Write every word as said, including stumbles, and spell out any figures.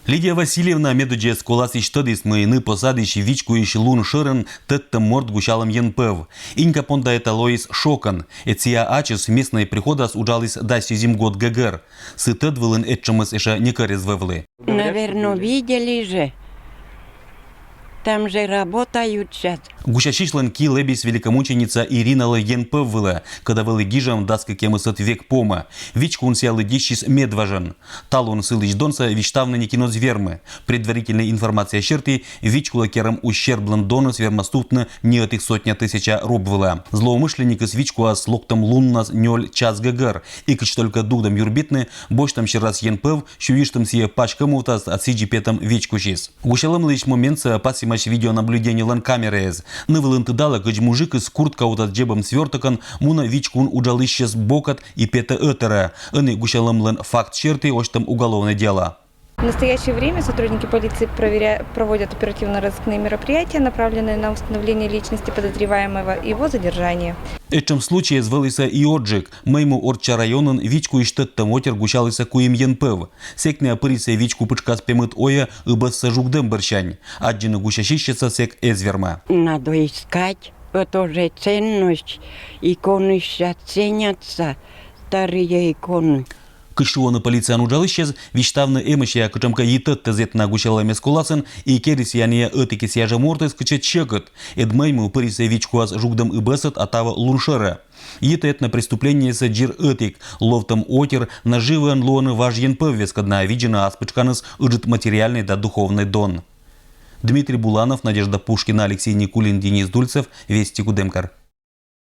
Лидия Васильевна медодзьӧ эсколасысь тӧдіс, мый ны посадысь вичкуысь лун шӧрын тӧдтӧм морт гусялӧм енпӧв. Инь капонда эта лоис шокӧн. Эд сійӧ ачыс местнӧй приходас уджаліс дас сизим год гӧгӧр. Сы тӧд вылын этшӧмыс эшӧ некор эз вӧвлы. Наверно, видели же. Там же работают сейчас. Гусясьысьлӧн кил эбис великомученица Ириналӧн енпӧв вылӧ, кӧда вӧлі гижӧм дас кӧкъямысӧд век помӧ. Вичкуын сійӧ лыддьысис медважӧн. Талун сылысь донсӧ висьтавны некин оз вермы. Предварительнӧй информация серти, вичкулӧ керӧм ущерблӧн доныс вермас тувтны ни ӧтик сотня тысяча руб вылӧ. Злоумышленникыс вичкуас локтӧм луннас нёль час гӧгӧр. И кыдз только дугдӧм юрбитны, босьтӧм сервас енпӧв, сюйыштӧм сійӧ паськӧмувтас, а сідзи петӧм вичкусьыс. Гусялӧмлысь моментсӧ пасйӧмаӧсь видеонаблюдениелӧн камераэз. Ны вылын тыдалӧ, кыдз мужикыс курткаувтас дзебӧм свёртӧкӧн мунӧ вичкуын уджалысьяс бокӧд и петӧ ӧтарӧ. Ӧні гусялӧмлӧн факт серти осьтӧм уголовнӧй дело. В настоящее время сотрудники полиции проверя- проводят оперативно-розыскные мероприятия, направленные на установление личности подозреваемого и его задержание. Этшӧм случай эз вӧлі сійӧ и оджык. Мӧйму орчча районын вичкуысь тӧдтӧм отир гусяліс куим енпӧв. Сэк найӧ пырисӧ вичку пытшкас пемыд ойӧ ыбӧссӧ жугдӧм бӧрсянь. Аддзыны гусясьысьсӧ сэк эз вермӧ. Надо искать, вот тоже ценность, иконы сейчас ценятся, старые иконы. Кыдз шуӧны полициаын уджалысьяс, висьтавны эмӧсь кутшӧмкӧ йитӧдтӧ зетна гусялӧм эсколасын, и керис найӧ ӧтикӧс сійӧ жӧ мортӧс, кытчӧ сьӧкыд. Эд мӧйму пырисӧ вичкуас жугдӧм ыбӧсӧд, а таво лун шӧрӧ. Йитӧ этно преступлениясӧ дзир ӧтик. Ловтӧм отир наживӧн лоӧны важ енпӧв вескӧд, найӧ видзӧны ас пытшканыс ыджыд материальнӧй да духовнӧй дон. Дмитрий Буланов, Надежда Пушкина, Алексей Никулин, Денис Дульцев, Вести, Кудымкар.